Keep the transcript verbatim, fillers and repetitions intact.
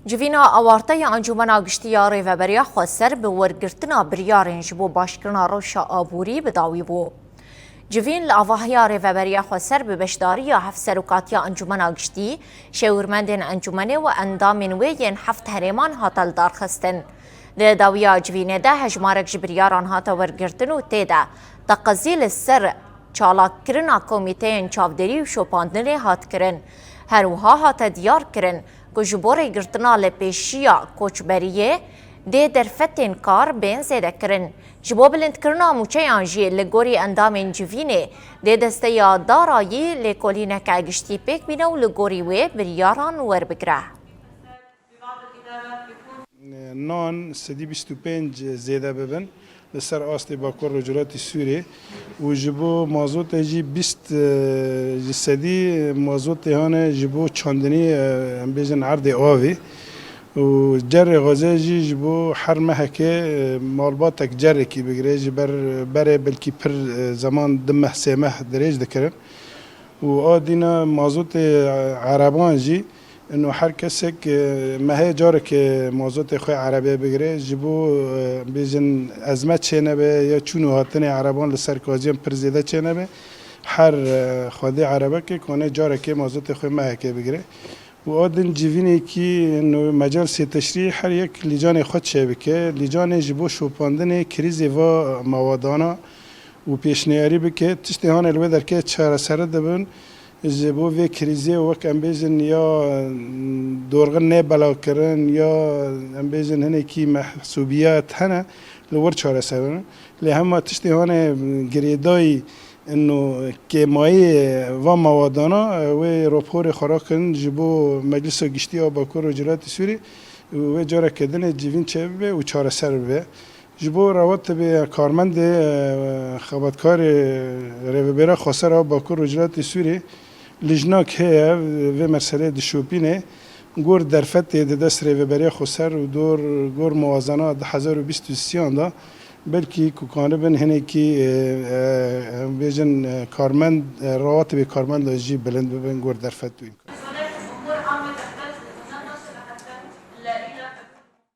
Civîna awarte ya Encûmena Giştî ya Rêveberiya Xweser bi wergirtina biryarên ji bo başkirina rewşa aborî bi dawî bû. Civîn li avahiya Rêveberiya Xweser bi beşdariya heft serokatiya Encûmena Giştî, şêwirmendên encûmenê û endamên wê yên heft herêman hate lidarxistin. Di dawiya civînê de hejmarek ji biryaran hate wergirtin û tê de teqezî li ser çalakkirina komîteyên çavdêrî û şopandinê hat kirin. Her wiha hate diyar kirin ku ji bo rêgirtina lêpêşiya koçberiyê dê derfetên kar bên zêdekirin. Ji bo bilindkirina mûçeyan jî li gorî endamên civînê dê desteya darayî lêkolîneke giştî pêk bîne û li gorî wê biryaran werbigire. Nan sedî bîst û pênc zêde bibin li ser astê Bakur Rojhilatê Sûrê û ji bo mazotê jî bîst ji sedî mazotê hane ji bo çandinî, em bêjin erdê avê û cerê xweze jî ji bo her mehekê malbatek cerekî bigire ji ber berê belkî pir zeman du meh sê meh dirêj dikirin. Û a dîna mazotê ereban jî ino her kesek, e, mehê carekê mazotê xwe erebê bigire, ji bo, e, bêjin ezmet çênebe ya çûn û hatinê ereban li ser kaziyan pir zêde çênebe. Her, e, xwedê erebekê kane carekê mazotê xwe mehekê bigire. Û a din civînekî ino mecal sê teşrî her yek lîcanê xwe çêbike. Lîcanê ji bo şopandinê krîzê va mewadana û pêşniyarî bike. Tiştê hane li wê derkê çareserî dibin. Ji bo vê krîzê wek em bêjin ya dorxin nê belakirin ya em bêjin hinekî mehsûbiyet hene li wir çareser in. Lê hema tiştê hane girêdayî ino kêmayî van mewadana wê raporê xwe rakin ji bo Meclisa Giştî ya Bakur Rojhilatê Sûrî û wê careke dinê civîn çêbibe û çareser bibe. Ji bo rawatibê karmendê, e, xebatkarê Rêveberiya Xweser a Bakur Rojhilatê Sûrê lijnak heye vê meseleyê dişopîne. Gor derfetê di dest Rêveberiya Xweser û dor gor muwazena du hezar û bîst û sêyan de belkî ku kanibin hinekî, e, e, em bêjin, e, karmend, e, rawatibê karmenda jî bilind bibin gor derfet û îmkan.